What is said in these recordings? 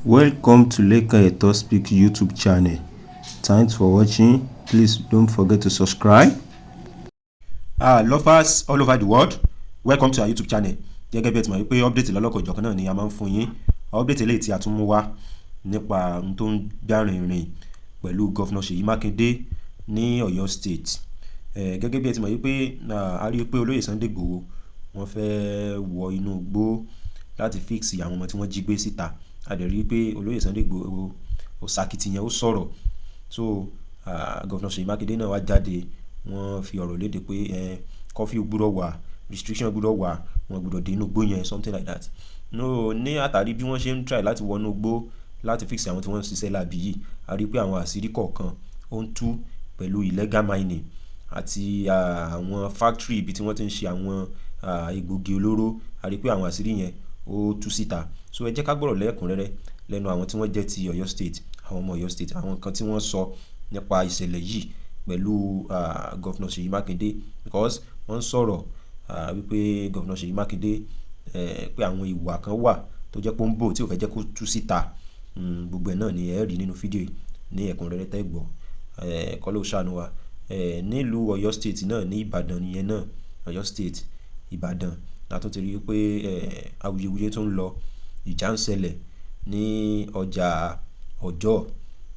Welcome to Lekan Eto Speak YouTube channel. Thanks for watching. Please don't forget to subscribe. Lovers all over the world, welcome to our YouTube channel. Gẹ́gẹ́ bí ẹ ti mọ̀ wípé update lọ́lọ́kan-ò-jọ̀kan náà ni a máa ń fún yín, update eléyìí tí a tún mú wá nípa ohun tó ń já rìnrìn pẹ̀lú Governor Ṣèyí Mákindé ní Ọ̀yọ́ State. Gẹ́gẹ́ bí ẹ ti mọ̀ wípé a rí i pé olóyè Sunday Igboho, wọ́n fẹ́ wọ inú igbó láti fix àwọn ọmọ tí wọ́n jí gbé síta. A dẹ̀ rí i pé olóyè Sunday Igboho ó ṣakitiyan, ó sọ̀rọ̀. So Governor Ṣèyí Mákindé náà wá jáde, wọ́n fi ọ̀rọ̀ léde pé curfew gbúdọ̀ wà, restriction gbúdọ̀ wà, wọ́n gbúdọ̀ dé inú igbó yẹn, something like that. No, ní àtàrí bí wọ́n ṣe ń try láti wọ inú igbó láti fix àwọn tí wọ́n ń ṣiṣẹ́ láabi yìí, a rí pé àwọn àṣírí kọ̀ọ̀kan ó ń tú pẹ̀lú illegal mining àti àwọn factory ibi tí wọ́n ti ń ṣe àwọn egbògi olóró. A rí pé àwọn àṣírí yẹn ó tú síta. So ẹ jẹ́ ká gbọ́rọ̀ lẹ́kùnrẹ́rẹ́ lẹ́nu àwọn tí wọ́n jẹ́ ti Ọ̀yọ́ State, àwọn ọmọ Ọ̀yọ́ State, àwọn nǹkan tí wọ́n sọ nípa ìṣẹ̀lẹ̀ yìí pẹ̀lú Governor Ṣèyí Mákindé, because wọ́n ń sọ̀rọ̀ wípé Governor Ṣèyí Mákindé, pé àwọn ìwà kan wà tó jẹ́ pé ó ń bò tí ò fẹ́ jẹ́ kó tú síta. Gbogbo ẹ̀ náà ni ẹ rí nínú fídíò yìí ní ẹ̀kúnrẹ́rẹ́ tẹ́ gbọ́. Kọ́lọ́hun ṣàánú wa. Nílùú Ọ̀yọ́ State náà, ní Ìbàdàn nìyẹn náà, Ọ̀yọ́ State, Ìbàdàn, la tún ti rí pé awuyewuye tó ń lọ, ìjà ń ṣẹlẹ̀ ní ọjà Ọjọ́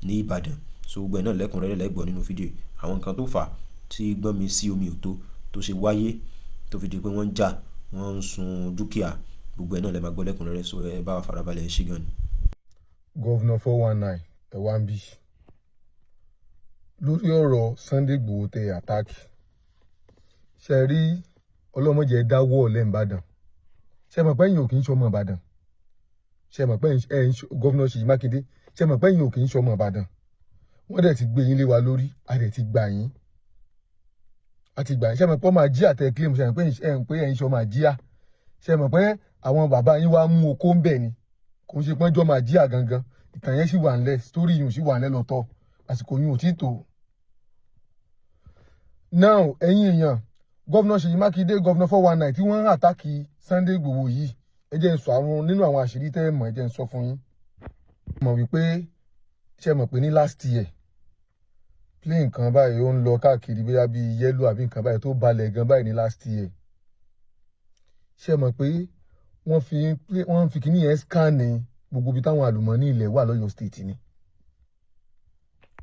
ní Ìbàdàn. So gbogbo ẹ̀ náà lẹ́kùnrẹ́rẹ́ lẹ́ gbọ́ nínú fídíò yìí. Àwọn nǹkan tó fà á tí gbọ́n mi sí omi ò tó tó ṣe wáyé tó fi di pé wọ́n ń jà, wọ́n ń sun dúkìá, gbogbo ẹ̀ náà lẹ máa gbọ́ lẹ́kùnrẹ́rẹ́. So ẹ bá wa farabalẹ̀, ẹ ṣé gan ni. Governor 419, ẹ wá ń bí lórí ọ̀rọ̀ Sunday Igboho tẹ attack. Ṣe rí ọlọ́mọdé dáwọ́ ọ̀lẹ́ Ìbàdàn? Ṣe mọ̀ pé ẹ̀yin ò kì í ṣọmọ Ìbàdàn? Ṣe mọ̀ pé ẹ̀ ń Governor Ṣèyí Mákindé, ṣe mọ̀ pé ẹ̀yin ò kì í ṣọmọ Ìbàdàn? Wọ́n dẹ̀ ti gbé yín lé wa lórí, a dẹ̀ ti gbà yín, a ti gbà yín. Ṣe mọ̀ pé ọmọ àjíà tẹ claim? Ṣe mọ̀ pé ẹ̀ ń pé ẹ̀yin ṣọmọ àjíà? Ṣe mọ̀ pé àwọn bàbá yín wá mú okó ń bẹ̀ ni? Kò ń ṣe pọ́njọ́ máa jíà gangan. Ìtàn yẹn sì wà ńlẹ̀, story yìí sì wà ńlẹ̀ lọ́tọ̀, àsìkò yìí ò tí tó. Now, ẹ̀yin èèyàn, Governor Ṣèyí Mákindé, Governor 419 tí wọ́n ń attack Sunday Igboho yìí, ẹ jẹ́ n sọ àwọn nínú àwọn àṣírí tẹ́ ẹ mọ̀, ẹ jẹ́ n sọ fún yín. Mọ̀ wípé, ṣe mọ̀ pé ní last year, plane kan báyìí ó ń lọ káàkiri, bóyá bíi yellow àbí nǹkan báyìí, tó balẹ̀ gan báyìí ní last year? Ṣe mọ̀ pé wọ́n fi kíní yẹn scan ní gbogbo ibi táwọn àlùmọ́ọ́nì ilẹ̀ wà lọ́yọ̀ State ni?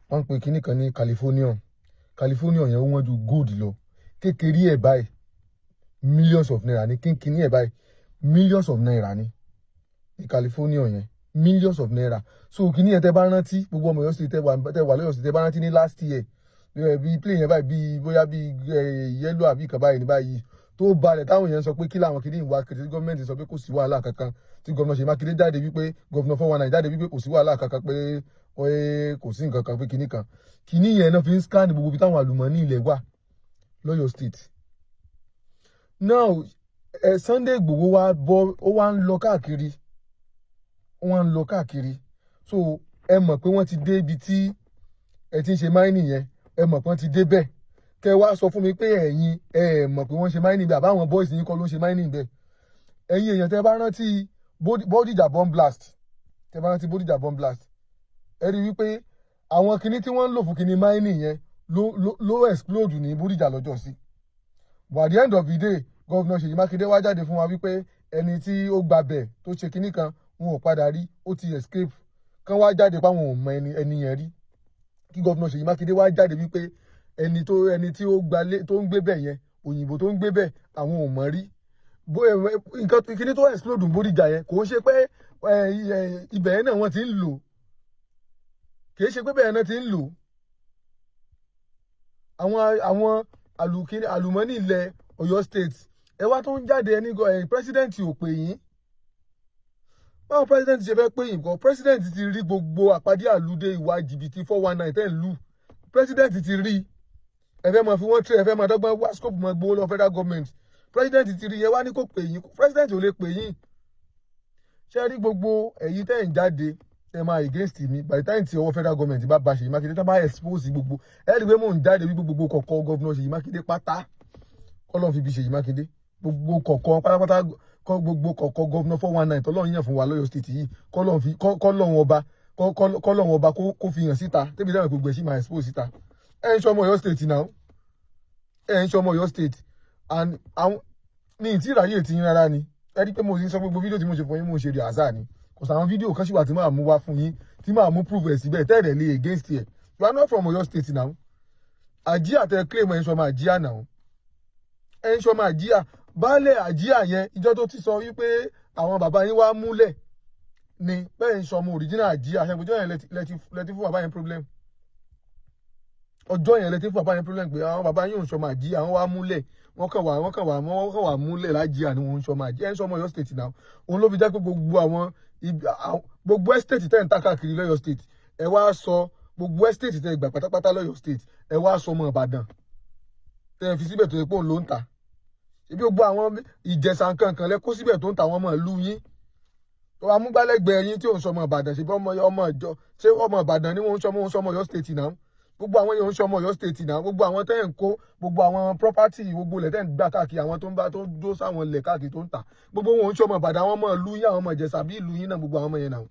Wọ́n ń pe kíní kan ní Californium. Californium yẹn, ó wọ́n ju gold lọ. Kékeré ẹ̀ báyìí, millions of naira ní. Kínkínní ẹ̀ báyìí, millions of naira ní ní Californium yẹn, millions of naira. So kíní yẹn, tẹ́ bá rántí, gbogbo ọmọ Ọ̀yọ́ State tẹ́ wà lọ́yọ̀ State, tẹ́ bá rántí ní last year, bí plane yẹn báyìí, bí bóyá bí yellow àbí ìkan báyìí ní báyìí tó balẹ̀, táwọn èèyàn sọ pé kí làwọn kìíní ìwà kìrìtì, gọ́ọ̀mẹ̀ntì sọ pé kò sí wàhálà kankan, tí Governor Ṣèyí Mákindé jáde wípé, Governor 419 jáde wípé kò sí wàhálà kankan, pé kò sí nǹkan kan, pé kìíní kan. Kìíní yẹn náà fi ń scan gbogbo ibi táwọn àlùmọ́ọ́nì ilẹ̀ wà lọ́yọ̀ State. Now Sunday Igboho wá bọ́, ó wá ń lọ káàkiri, ó wá ń lọ káàkiri. So ẹ mọ̀ pé wọ́n ti dé ibi tí ẹ ti ń ṣe mining yẹn. Ẹ mọ̀ pé wọ́n ti dé bẹ́ẹ̀. Kẹ wá sọ fún mi pé ẹ̀yin ẹ mọ̀ pé wọ́n ṣe mining bẹ́ẹ̀, àbáwọn boys yín kọ́ ló ń ṣe mining bẹ́ẹ̀? Ẹ̀yin èèyàn, tẹ́ bá rántí Bódìjà bomb blast, tẹ́ bá rántí Bódìjà bomb blast, ẹ rí wípé àwọn kinní tí wọ́n ń lò fún kinní mining yẹn ló explode ní Bódìjà lọ́jọ́ sí. But at the end of the day, Governor Ṣèyí Mákindé wá jáde fún wa wípé ẹni tí ó gbabẹ̀ tó ṣe kinní kan, wọn ò padà rí, ó ti escape. Kán wá jáde páwọn ò mọ ẹni yẹn rí. Kí Governor Ṣèyí Mákindé wá jáde wípé ẹni tí ó gbalé tó ń gbé bẹ̀ yẹn, òyìnbó tó ń gbé bẹ̀, àwọn ò mọ̀ rí. Nǹkan kíní tó explode Bódìjà yẹn, kò ń ṣe pé ibẹ̀ yẹn náà wọ́n ti ń lò. Kì í ṣe pé bẹ́ẹ̀ náà ti ń lò. Àwọn àlùmọ́nì ilẹ̀ Ọ̀yọ́ State, ẹ wá tó ń jáde, ẹni president ò pè yín. Báwo president ṣe fẹ́ pè yín kọ́? President ti rí gbogbo àpàdé àlùdé ìwà jìbìtì 419 ten lù. President ti rí. Ẹ fẹ́ máa fi wọ́n tẹ́, ẹ fẹ́ máa dọ́gbọ́n wá scope, máa gbowó lọ federal government. President ti rí yẹn, wá ní kò pè yín. President ò lè pè yín. Ṣé rí gbogbo ẹ̀yin tẹ́ ń jáde, ẹ máa against mi, by the time tí ọwọ́ federal government bá ba Ṣèyí Mákindé, tá bá expose gbogbo, ẹ rí i pé mò ń jáde wípé gbogbo kọ̀ọ̀kan Governor Ṣèyí Mákindé pátá, kọ́lọ́n fi bí Ṣèyí Mákindé, gbogbo kọ̀ọ̀kan pátápátá. Kọ́ gbogbo kọ̀ọ̀kọ́ governor 419 tọ́lọ́run yàn fún wa lọ́yọ̀ State yìí, kọ́lọ́run ọba, kọ́lọ́run ọba kó fi hàn síta. Tẹ́bi dáhùn, gbogbo ẹ̀ sì máa expose síta. Ẹ̀ ń ṣọmọ Ọ̀yọ́ State now, ẹ̀ ń ṣọmọ Ọ̀yọ́ State, and àwọn ní ìtí ìráyè tí yín rárá ni. Ẹ rí pé mo ti ń sọ, gbogbo fídíò tí mo ṣe fún yín, mo ṣe rehearsal ni. Kò sàwọn fídíò kan sì wà tí màá mú wá fún yín, tí màá mú proof ẹ̀ síbẹ̀ tẹ́ẹ̀rẹ̀ lé against ẹ̀. You are not from Ọ̀yọ́ State now. Àjíà tẹ claim, ẹ̀ ń ṣọmọ Àjíà now, ẹ̀ ń ṣọmọ Àjíà. Baálé Àjíà yẹn, ìjọ tó ti sọ wípé àwọn bàbá yín wá múlẹ̀ ni bẹ́ẹ̀ ń ṣọmọ original Àjíà. Ṣẹ́gun yẹn lẹ́tí fún bàbá yẹn problem. Ọjọ́ yẹn lẹ́tí fún bàbá yẹn problem pé àwọn bàbá yín ò ń ṣọmọ Àjíà, àwọn wá múlẹ̀, wọ́n kàn wá múlẹ̀ lájíà ni. Wọ́n ń ṣọmọ Àjíà, ẹ̀ ń ṣọmọ Ọ̀yọ́ State now. Òun ló fi jẹ́ pé gbogbo àwọn gbogbo estate tẹ́ ń ta káàkiri lọ́yọ̀ State, ẹ wá sọ gbogbo estate tẹ́ gbà pátápátá lọ́yọ̀ State, ẹ wá sọ ọmọ Ìbàdàn tẹ́ ẹ fi síbẹ̀ tó yẹ pé òun ló ń ta. Ibi gbogbo àwọn Ìjẹ̀ṣà nǹkan lẹ kó síbẹ̀ tó ń ta, àwọn ọmọ ìlú yín tó amúgbálẹ́gbẹ̀ẹ́ yín tí òun sọmọ Ìbàdàn. Ṣe bí ọmọ ọmọ ìjọ, ṣé ọmọ Ìbàdàn ni wọ́n ń sọmọ? Òun sọmọ Ọ̀yọ́ State náà. Gbogbo àwọn yẹn ń sọmọ Ọ̀yọ́ State náà. Gbogbo àwọn tẹ́ ń kó gbogbo àwọn property, gbogbo ilẹ̀ tẹ́ ń gbà káàkiri, àwọn tó ń bá tó ń dó sáwọn ilẹ̀ káàkiri tó ń tà, gbogbo wọn ń sọmọ Ìbàdàn. Àwọn ọmọ ìlú yín, àwọn ọmọ Ìjẹ̀ṣà bí ìlú yín náà, gbogbo àwọn ọmọ yẹn náà,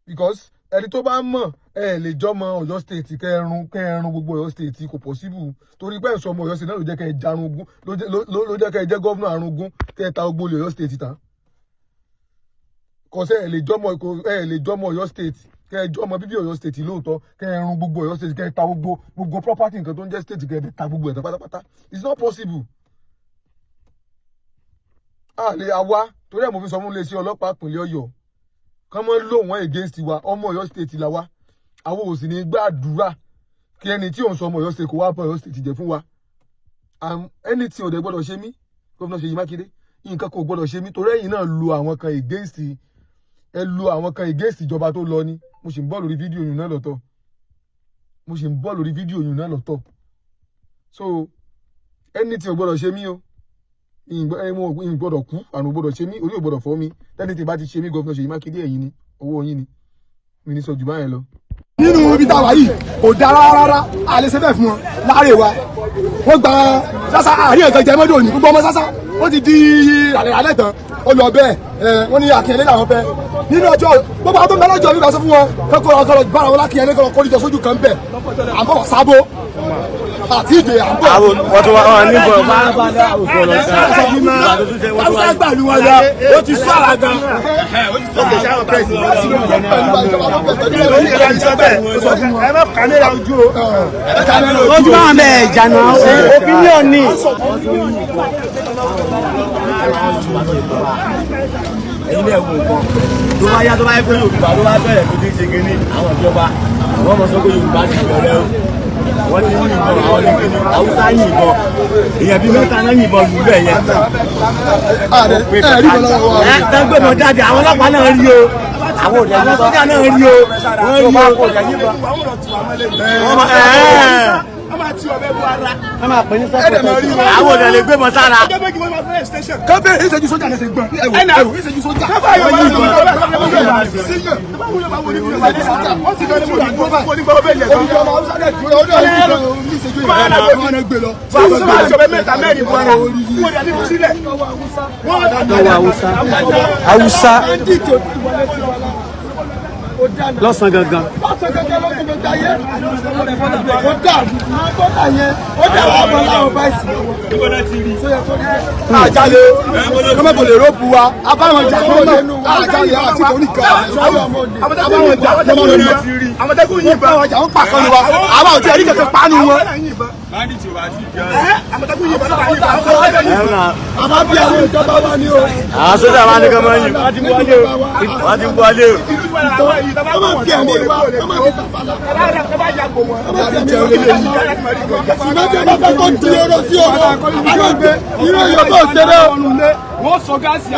because ẹni tó bá mọ̀, ẹ lè jọmọ Ọ̀yọ́ State kẹrun kẹrun gbogbo Ọ̀yọ́ State, kò possible. Torí pé ẹ̀sọ́ ọmọ Ọ̀yọ́ State náà ló jẹ́ kẹ́ ẹ jarungun, ló jẹ́ kẹ́ ẹ jẹ́ governor arungun, kẹ́ ẹ ta gbogbo ilẹ̀ Ọ̀yọ́ State tán. Kọsẹ́ ẹ lè jọmọ Ọ̀yọ́ State, kẹ́ ẹ jọmọ bíbí Ọ̀yọ́ State lóòótọ́, kẹ́ ẹ run gbogbo Ọ̀yọ́ State, kẹ́ ẹ ta gbogbo property, nǹkan tó ń jẹ́ state, kẹ́ ẹ ta gbogbo ẹ̀ tán pátápátá. It's not possible. A lè àwa torí ẹ̀ mo fi sọ fún iléeṣẹ́ ọlọ́pàá ìpínlẹ̀ Ọ̀yọ́ kán mọ́ lò wọ́n against wa. Ọmọ Ọ̀yọ́ State la wa, àwọn ò sì ní gbàdúrà kí ẹni tí òun sọ ọmọ Ọ̀yọ́ State kó wá bọ́ Ọ̀yọ́ State jẹ́ fún wa. And anything ò dẹ̀ gbọ́dọ̀ ṣe mí, Gómìnà Ṣèyí Mákindé, nǹkan kò gbọ́dọ̀ ṣe mí, torí ẹ̀yin náà lo àwọn kan against, ẹ lo àwọn kan against ìjọba tó lọ ni. Mo sì ń bọ̀ lórí fídíò yìí náà lọ́tọ̀. Mo sì ń bọ̀ lórí fídíò yìí náà lọ́tọ̀. So anything ò gbọ́dọ̀ ṣe mí o. Ìyìn gbọ́dọ̀ kú, àrùn ò gbọ́dọ̀ ṣe mí, orí ò gbọ́dọ̀ fọ́ mi. Anything bá ti ṣe mí, Gómìnà Ṣèyí Mákindé, ẹ̀yin ni, owó yín ni. Mi ní sọ jù báyẹn lọ. Nínú ibi tá a wà yìí kò dáa rárá, a lè ṣe bẹ́ẹ̀ fún wọn. Láàrin wa, wọ́n gba sásá àárín ẹ̀kan jẹ́ mọ́dọ̀ ní gbogbo ọmọ sásá, ó ti di àlẹ́ àlẹ́ tán, ó lọ bẹ́ẹ̀. Ẹ wọ́n ní Akínyẹlé làwọn fẹ́ nínú ọjọ́. Gbogbo àwọn tó ń bẹ lọ́jọ́ bíbá sọ fún wọn kọ́kọ́ ọkọ̀ bára wọn lákìnyẹlé kọ́ kórìjọ sójú kan bẹ̀. À ń bọ̀ wá sábó àti ìdè à ń bọ̀. Àwọn wọ́n tún wá wọn níbọn bá Haúsá gbàlú wọn lọ, ó ti sọ àrà gan. Ẹ má kàmẹ́rà ojú o. Ojú máa bẹ̀ ìjànà opinion ni. Ẹ̀yin náà wò nǹkan tó bá yá, tó bá yẹ pé Yorùbá ló bá bẹ̀rẹ̀ tó ti ń ṣe kínní, àwọn ìjọba wọ́n mọ̀ sọ pé Yorùbá ti bẹ̀rẹ̀ o. Wọ́n ti ń yìnbọn, àwọn ní kínní, Haúsá yìnbọn, èèyàn bíi mẹ́ta náà yìnbọn lù bẹ́ẹ̀ yẹn. Ẹ rí bọ́lá wa. Ẹ tẹ́ gbé mọ́ jáde, àwọn ọlọ́pàá náà rí o, àwọn sójà náà rí o, wọ́n rí o. Wọ́n máa ẹ̀ àwọn òdẹ lè gbé mọ́ sára. Kọ́bẹ̀ ìṣẹ́jú sójà ní ṣe gbọ́n, ẹ̀wò ìṣẹ́jú sójà. Wọ́n yìnbọn. Olùkọ́ ọmọ Haúsá dẹ̀ dúró, ọdún ọdún ìṣẹ́jú ìrìn àwọn gbé lọ. Haúsá lọ́sàn gangan. Lọ́sàn gangan, lọ́sàn gangan ayé. Ó dà bọ́dà yẹn, ó dà wà bọ́ láwọn báyìí. Àjálè kọ́mọ́ kò lè rọ́ọ̀pù wa, abáwọn jà kọ́mọ́ àjálè àti kò ní kan. Abáwọn jà kọ́mọ́ lórí. Àmọ̀tẹ́kùn yìnbọn. Abáwọn jà wọ́n pàkọ́ ni wa, àwọn ò tí ì rí kẹ̀kẹ́ pánú wọn. Àmọ̀tẹ́kùn yìnbọn, ọlọ́pàá yìnbọn. Àbá bí àwọn ìjọba wa ni o. Àwọn sójà wa ní kọ́ máa ń yìn, wọ́n ti wọlé o. Wọ́n máa fi ẹ̀mí wa, wọ́n máa fi tàfàlà. Wọ́n máa fi ẹ̀mí wa. Ṣùgbọ́n tí a bá fẹ́ kó di oró sí ọmọ, àwọn ìgbé irọ́ yóò bọ̀ ṣeré o.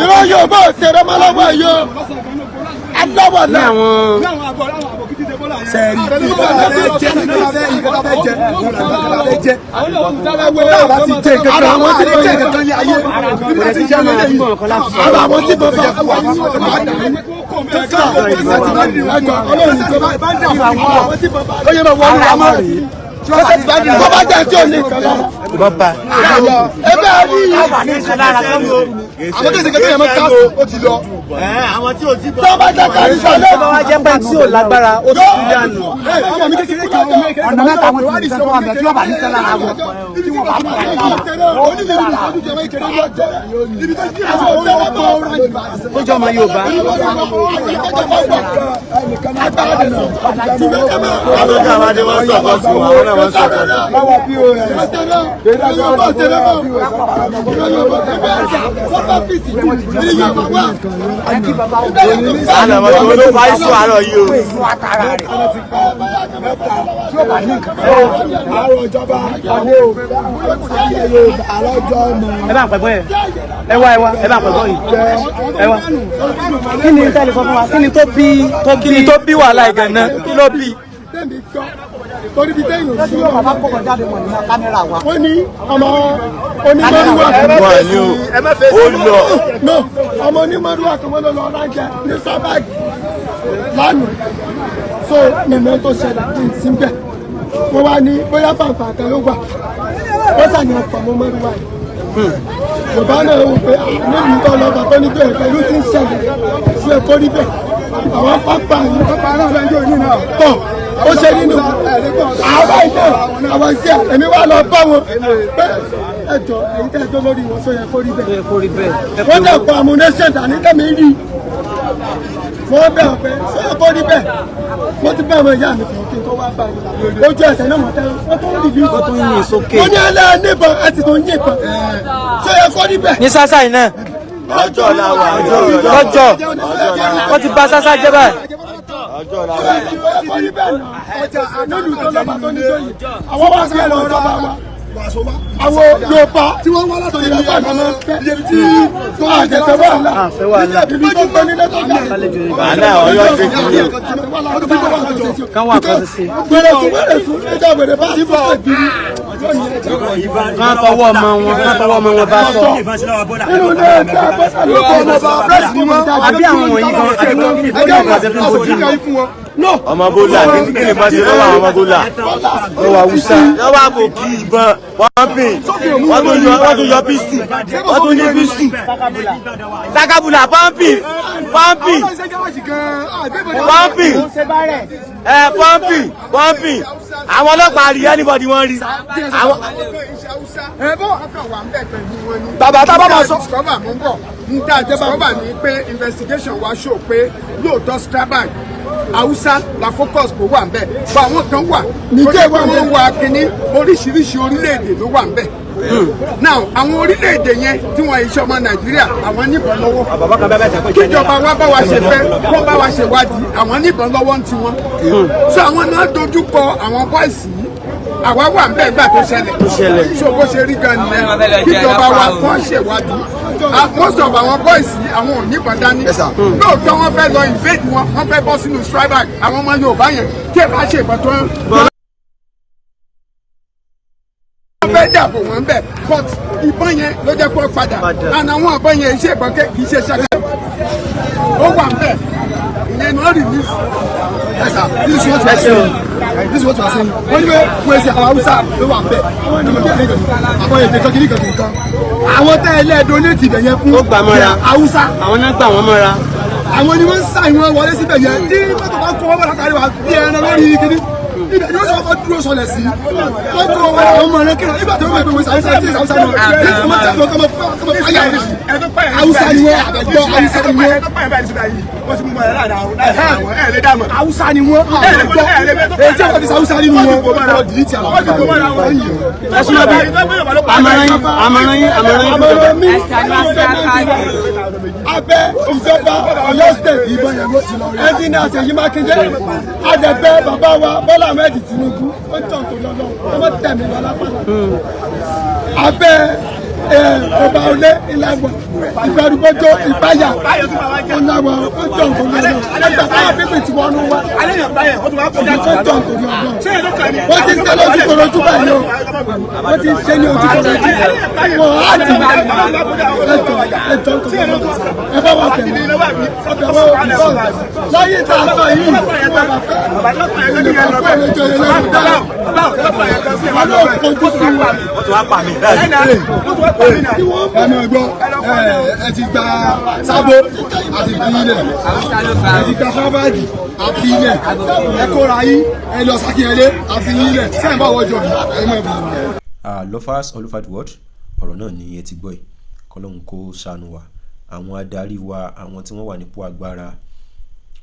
Irọ́ yóò bọ̀ ṣeré mọ́ lọ́wọ́ yìí o. Aláwọ̀ náà. Sẹ́ẹ̀rì ìgbà fẹ́ jẹ, ìgbà fẹ́ jẹ, ìgbà fẹ́ jẹ. Táwa bá ti jẹ kankan, àwọn tí jẹ kankan ní ayé, níbi tí jẹ lóye yìí, ara àwọn tí bọ̀ bá wà ní ọlọ́run tó bá ó yẹ máa wọnú wa mọ́. Tó bá jẹ́ tí ò ní nǹkan lára. Ẹgbẹ́ rí àwọn tó ṣe kékeré yẹn mọ́ káàsì ó ti lọ. Àwọn tí ò ti bọ̀. Tó bá jẹ́ káàsì sọlẹ̀. Tó bá jẹ́ pé tí ò lágbára ó ti kú dànù. Ọmọ mi kékeré kan Ọ̀nà mẹ́ta wọn ti sọ fún wa tí wọ́n bá ní sẹ́lá ara wọn. Ó jọ ọmọ Yorùbá. Àwọn tí àwọn adé wọn sọ̀kọ̀ sí wọn, àwọn náà wọ́n sọ̀kọ̀. Àná wọn tó ló fa iṣu àárọ̀ yìí o. Ẹ bá ń pẹ̀gbọ́n yẹn. Ẹ wá ẹ wá ẹ bá ń pẹ̀gbọ́n yìí. Ẹ wá. Kí ni tẹ́lẹ̀ sọ fún wa? Kí ni tó bí tó bí Kí ni tó bí wàhálà ìgànnà? Kí ló bí? Torí bí téèyàn ò sí Bàbá kọ̀kọ̀ jáde mọ̀ nínú kámẹ́rà wa. wọ́n ní ọmọ onímọ̀rúwà Wọ́n ní o. Ó lọ. No, ọmọ onímọ̀rúwà kan wọ́n lọ lọ rájẹ ní sábàgì lánàá. So nìmọ̀ tó ṣẹlẹ̀ ní síbẹ̀. Wọ́n wá ní bóyá fàǹfà kan ló wà. Wọ́n sàní ọ̀pọ̀ ọmọ mọ̀rúwà yìí. Yorùbá náà wò pé níbi tó lọ bàbá ní bẹ́ẹ̀ pẹ̀lú tí ń ṣẹlẹ̀ sí ẹ̀kọ́ rí bẹ́ẹ̀. Àwọn pápá yìí pápá náà lọ́jọ́ òní náà. Tọ̀ ó ṣe nínú àwa iná àwọn iṣẹ́ èmi wá lọ bá wọn pé ẹjọ́ èyí tẹ́ ẹjọ́ lórí wọn sọ yẹ kó rí bẹ́ẹ̀. Kó rí bẹ́ẹ̀. Wọ́n dẹ̀ kọ amúnẹ́sẹ̀ dání tẹ́mi rí. Wọ́n bẹ̀ wọ́n pé sọ yẹ kó rí bẹ́ẹ̀. Wọ́n ti bá àwọn ìyá mi sọ̀rọ̀ kí n tó wá bá yìí. Ojú ẹsẹ̀ náà wọ́n tẹ́ wọ́n tó ń rí bí. Wọ́n tún yìn sókè. Wọ́n ní ẹlẹ́ níbọn ẹ sì tó ń yìnbọn. Sọ yẹ kó rí bẹ́ẹ̀. Ní sásà yìí náà. Lọ́jọ́ Lọ́jọ́. Wọ́n ti bà sásà jẹ́ báyìí. Àwọn wá sí ẹ̀rọ ìjọba wa. Àwọn Yorùbá tí wọ́n wá látọ̀ ilẹ̀ bá kan máa ń fẹ́. Tó àjẹsẹ̀ wàhálà. Àfẹ́ wàhálà. Ibi tó gbé nílé tó gbà. Wàhálà Ọ̀yọ́ ṣe kí ni o. Kán wà kan sí. Wẹ̀rẹ̀ tún wẹ̀rẹ̀ tún ẹja wẹ̀rẹ̀ bá sí fún ẹ̀gbìrì. Kán tọwọ́ ọmọ wọn kán tọwọ́ ọmọ wọn bá sọ. Nínú ilé ẹgbẹ́ abọ́sà ló kọ́ ọmọ bá pírẹ́sì ni wọ́n. Àbí àwọn wọ̀nyí gan àbí wọ́n fi ìbọn ìbọn àti ìbọn bojú. Ọmọ Bólà kí ni bá ṣe lọ́wọ́ àwọn ọmọ Bólà? Lọ́wọ́ Haúsá. Lọ́wọ́ àbòkí ìbọn pọ́ńpì. Wọ́n tún yọ pístù. Wọ́n tún ní pístù. Sakabula pọ́ńpì pọ́ńpì pọ́ńpì ẹ pọ́ńpì pọ́ńpì. Àwọn ọlọ́pàá rí anybody wọ́n rí. Àwọn Bàbá tá a bá máa sọ. Discover mú bọ̀ ń tá a discover ni pé investigation wa show pé lóòótọ́ Strabag Hausa la focus kò wà nbẹ bọ àwọn kan wà Nìjẹ́ wà wọ́n ńbẹ̀. wà kínní oríṣiríṣi orílẹ̀-èdè ló wà nbẹ. Now àwọn orílẹ̀-èdè yẹn tí wọ́n iṣẹ́ ọmọ Nàìjíríà àwọn níbọn lọ́wọ́ kíjọba wa bá wa ṣe fẹ́ kó bá wa ṣe wádìí àwọn níbọn lọ́wọ́ ń tiwọn. So àwọn náà dojú kọ àwọn bọ́ìsì yìí àwa wà nbẹ ìgbà tó ṣẹlẹ̀ so bó ṣe rí gan nìyẹn kíjọba wa kọ́ ṣèwádìí. Most of àwọn boys yìí àwọn ò níbọn dání lóòótọ́ wọ́n fẹ́ lọ invade wọn wọ́n fẹ́ bọ́ sínú Strabag àwọn ọmọ Yorùbá yẹn tí ẹ bá ṣe ìbọn tó ń wọ́n fẹ́ dàbò wọ́n bẹ̀ but ìbọn yẹn ló jẹ́ kó padà and àwọn ìbọn yẹn iṣẹ́ ìbọn kì í ṣe ṣẹ́kẹ́ ó wà ń bẹ̀ ìyẹn ni wọ́n release. Yes, sir. This is what you are saying. This is what you are saying. Wọ́n ní pé wọ́n ṣe àwọn Haúsá ló wà bẹ́ẹ̀. Àwọn èdè kan kìíní kan kìíní kan. Àwọn tẹ́ ẹ lẹ́ẹ̀ donate ibẹ̀ yẹn fún Ó gbà mọ́ra. Haúsá. Àwọn náà gbà wọ́n mọ́ra. Àwọn ni wọ́n ń sá ìwọ̀n wọlé síbẹ̀ yẹn. Tí mọ́tò bá kó wọ́n bọ̀ látàrí wa bí ẹran lórí kìíní. Ibẹ̀ ni wọ́n sọ kọ́ dúró sọlẹ̀ sí. Wọ́n kó wọn àwọn ọmọ rẹ kíra. Ibà tó wọ́n pè wọ́n Haúsá tí Haúsá náà. Haúsá ni wọ́n àgbẹ̀gbọ́ Haúsá ni wọ́n. Haúsá ni wọ́n àgbẹ̀gbọ́. Èyí tí a fi Haúsá nínú wọn wọ́n dìí ti àwọn Ẹ súnmọ́ bí àmọ̀ràn yín àmọ̀ràn yín àmọ̀ràn yín fún ìjọba. àmọ̀ràn mi abẹ́ ìjọba Ọ̀yọ́ state ìbọn yẹn ló ti lọ rí. Ẹnjìnìà Ṣèyí Mákindé àdẹ̀bẹ́ bàbá wa Bọ́lá Ahmed Tinubu ó ń tàn tó lọ́lọ́ ọmọ tẹ̀mí lọ lápá. Abẹ́ Ọba olé ìlàgbọ̀ ìbẹ̀rùbọ̀jọ ìpáyà ọ̀làwọ̀ ọjọ́ nǹkan lọ́nà ẹgbẹ́ káwọn pípì tí wọ́n ń wá ọjọ́ nǹkan lọ́nà. Wọ́n ti ń ṣe lójú korojú báyìí o, wọ́n ti ń ṣe ní ojú korojú, wọ́n á dì ẹjọ́ ẹjọ́ nǹkan lọ́nà. Ẹ bá wà tẹ̀lé ọbẹ̀ wọ́n láyé tá a sọ yìí, wọ́n bá fẹ́ olùkọ́ ẹjọ́ yẹn lẹ́nu dáná wọn yóò kojú sí wọn. Ẹ máa gbọ́, ẹ ti gba sábó àti ìpínlẹ̀, ẹ ti gba sábàgì àti ilẹ̀, ẹ kóra yín, ẹ lọ Sákínyẹlé àti ilẹ̀ sẹ́yìn bá wọ́jọ́ ẹ máa bọ̀. Lovers all over the world, ọ̀rọ̀ náà ni ẹ ti gbọ́ ẹ̀. Kọ́lọ́hún kó ṣàánú wa, àwọn adarí wa, àwọn tí wọ́n wà nípò agbára,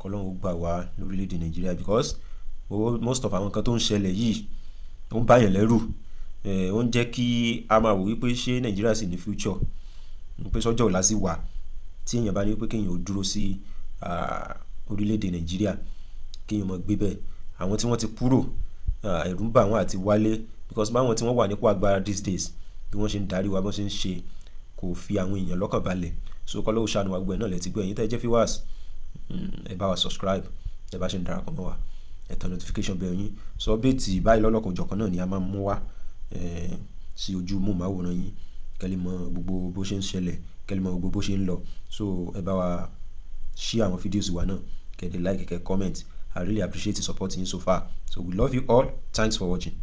kọ́lọ́hún ó gbà wá lórílẹ̀‐èdè Nàìjíríà, because most of àwọn nǹkan tó ń ṣẹlẹ̀ yìí, ó ń báyàn lẹ́rù, ó ń jẹ́ kí a máa wò wípé ṣé Nàìjíríà sì ní future, pé sọ́jọ́ ọ̀la sì wà tí èèyàn bá ní pé kéèyàn ó dúró sí orílẹ̀-èdè Nàìjíríà, kéèyàn máa gbé bẹ́ẹ̀. Àwọn tí wọ́n ti kúrò, ẹ̀rù ń bà wọ́n àti wálé, because báwọn tí wọ́n wà nípò agbára these days, bí wọ́n ṣe ń darí wa, bí wọ́n ṣe ń ṣe, kò fi àwọn èèyàn lọ́kàn balẹ̀. So kọ́lọ́hún ṣàánú wa. Gbogbo ẹ̀ náà lẹ ti gbọ́. Ẹ̀yin tẹ́ ẹ jẹ́ viewers, ẹ bá wa subscribe, ẹ bá ṣe ń darapọ̀ mọ́ wa, ẹ tan notification bell yín. So update báyìí lọ́lọ́kan òjọ̀kan náà ni a máa ń mú wá sí ojú móhùnmáwòrán yín, kẹ́ lè mọ gbogbo bó ṣe ń ṣẹlẹ̀, kẹ́ lè mọ gbogbo bó ṣe ń lọ. So ẹ bá wa share àwọn videos wa náà, kẹ́ dẹ̀ like, kẹ́ comment. I really appreciate the support yín so far. So we love you all. Thanks for watching.